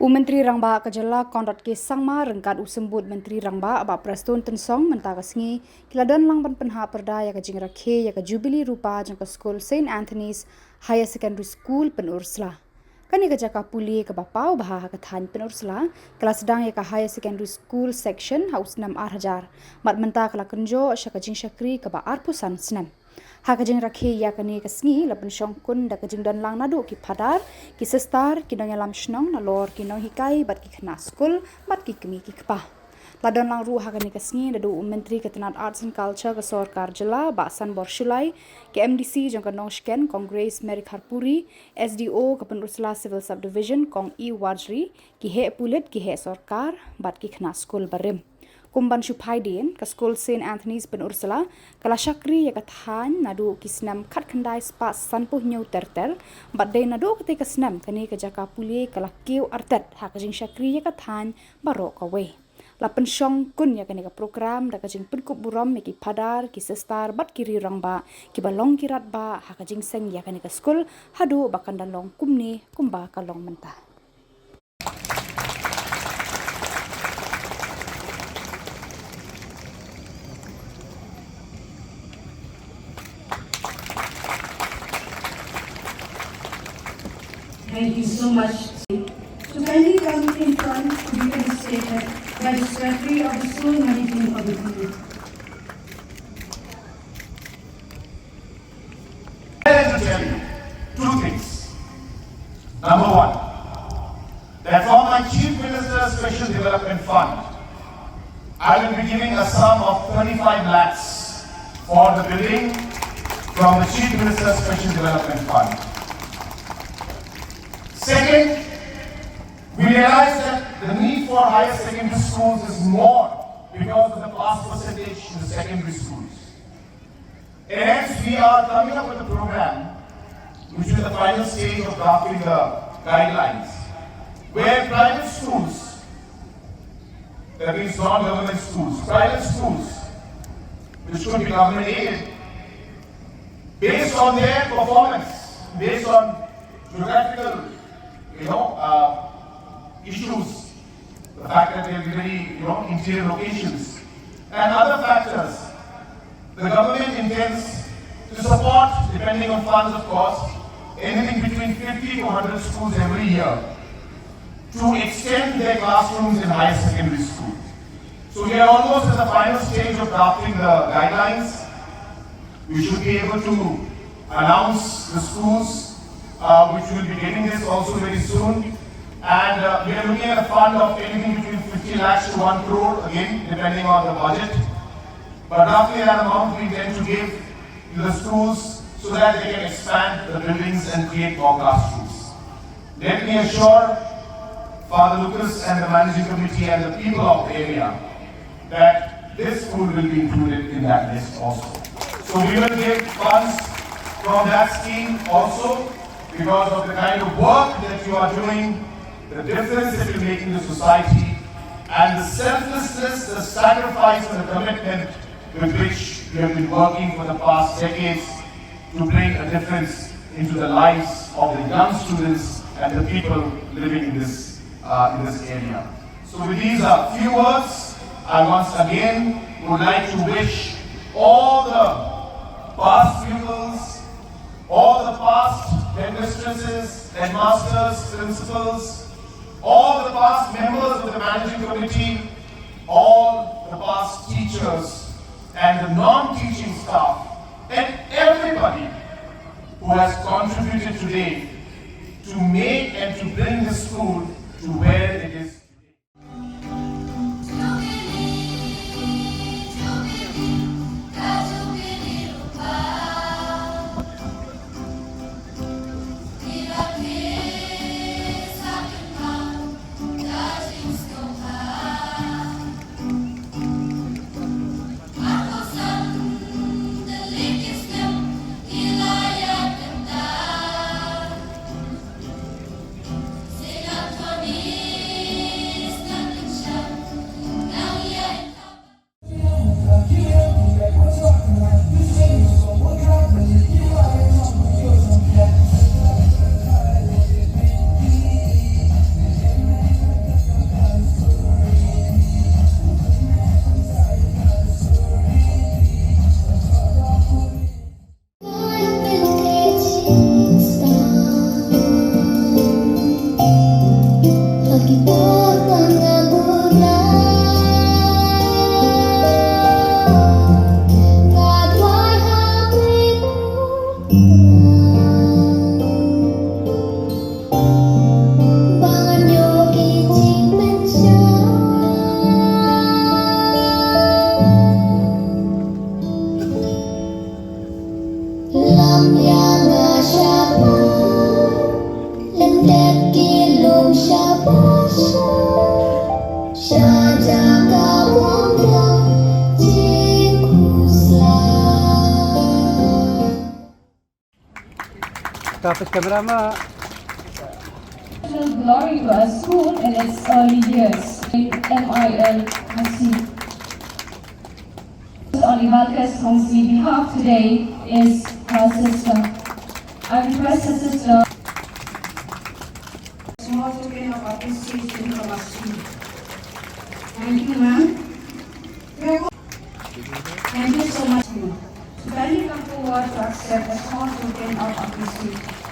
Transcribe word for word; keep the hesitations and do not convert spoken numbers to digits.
U Myntri Rangbah ka jylla Conrad K Sangma ryngkat u Symbud Myntri Rangbah Bah Prestone Tynsong mynta ka sngi ki la don lang ban pynhap pyrda ïa ka jingrakhe ïa ka Jubili Rupa jong ka skul Saint Anthony's Higher Secondary School Pynursla. Kane ka jaka pule kaba paw bha ha ka thaiñ Pynursla ka la sdang ïa ka Higher Secondary School Section ha u snem ar hajar, bad mynta ka la kynjoh sha ka jingshakri kaba arphew san snem. Ha ka jingrakhe ïa kane ka sngi la pynshongkun da ka jingdon lang naduh ki phadar, ki sister, ki nongïalam shnong nalor ki nonghikai bad ki khynnah skul bad ki kmie ki kpa. La don lang ruh ha kane ka sngi naduh u Myntri ka tnat Arts and Culture ka sorkar jylla Bah Sanbor Shullai, ki M D C jong ka Nongshken Kong Grace Mary Kharpuri, S D O ka Pynursla Civil Subdivision Kong E Warjri, ki heh pulit, ki heh sorkar bad ki khynnah skul barim. Kum ban shu phai dien, ka skul Saint Anthony's Pynursla ka la shakri ïa ka thaiñ naduh ki snem khatkhyndai spah sanphew hynñiew ter ter, bad dei naduh katei ka snem kane ka jaka pule ka la kiew artet ha ka jingshakri ïa ka thaiñ baroh kawei. La pynshongkun ïa kane ka program da ka jingpynkup burom ïa ki phadar, ki sister bad ki riew rangbah kiba long ki rangbah ha ka jingseng ïa kane ka skul haduh ba kan da long kumne kumba ka long mynta. Thank you so much. To kindly come in front to be felicitated by the Secretary of the School Managing Committee. Let me tell you two things. Number one, that from my Chief Minister's Special Development Fund, I will be giving a sum of thirty-five lakhs for the building from the Chief Minister's Special Development Fund. Second, we realize that the need for higher secondary schools is more because of the pass percentage in the secondary schools. And hence, we are coming up with a program which is the final stage of drafting the guidelines, where private schools, that means non-government schools, private schools, which could be government aided, based on their performance, based on geographical, you know, uh, issues, the fact that they are very, you know, interior locations, and other factors, the government intends to support, depending on funds of course, anything between fifty to one hundred schools every year to extend their classrooms in higher secondary schools. So we are almost at the final stage of drafting the guidelines. We should be able to announce the schools, uh, which will be getting this also very soon. And uh, we are looking at a fund of anything between fifty lakhs to one crore, again, depending on the budget. But roughly that amount we intend to give to the schools so that they can expand the buildings and create more classrooms. Let me assure Father Lucas and the managing committee and the people of the area that this school will be included in that list also. So we will give funds from that scheme also because of the kind of work that you are doing, the difference that you make in the society, and the selflessness, the sacrifice, and the commitment with which you have been working for the past decades to bring a difference into the lives of the young students and the people living in this, uh, in this area. So with these uh, few words, I once again would like to wish all the past pupils, all the past headmistresses, headmasters, principals, all the past members of the managing committee, all the past teachers and the non-teaching staff and everybody who has contributed today to make and to bring this school to where it is. Lam ïa nga shabar, lyndet ki lum shabar, sha jaka bym don jingkhuslai. Tapis kamera ma. Glory to our school in its early years. M I L Hasib. On Ivalka's Hongsi behalf today is her sister. I request her sister. Small token of appreciation from our student. Thank you, ma'am. Thank you so much, ma'am. So kindly come forward to accept a small token of appreciation.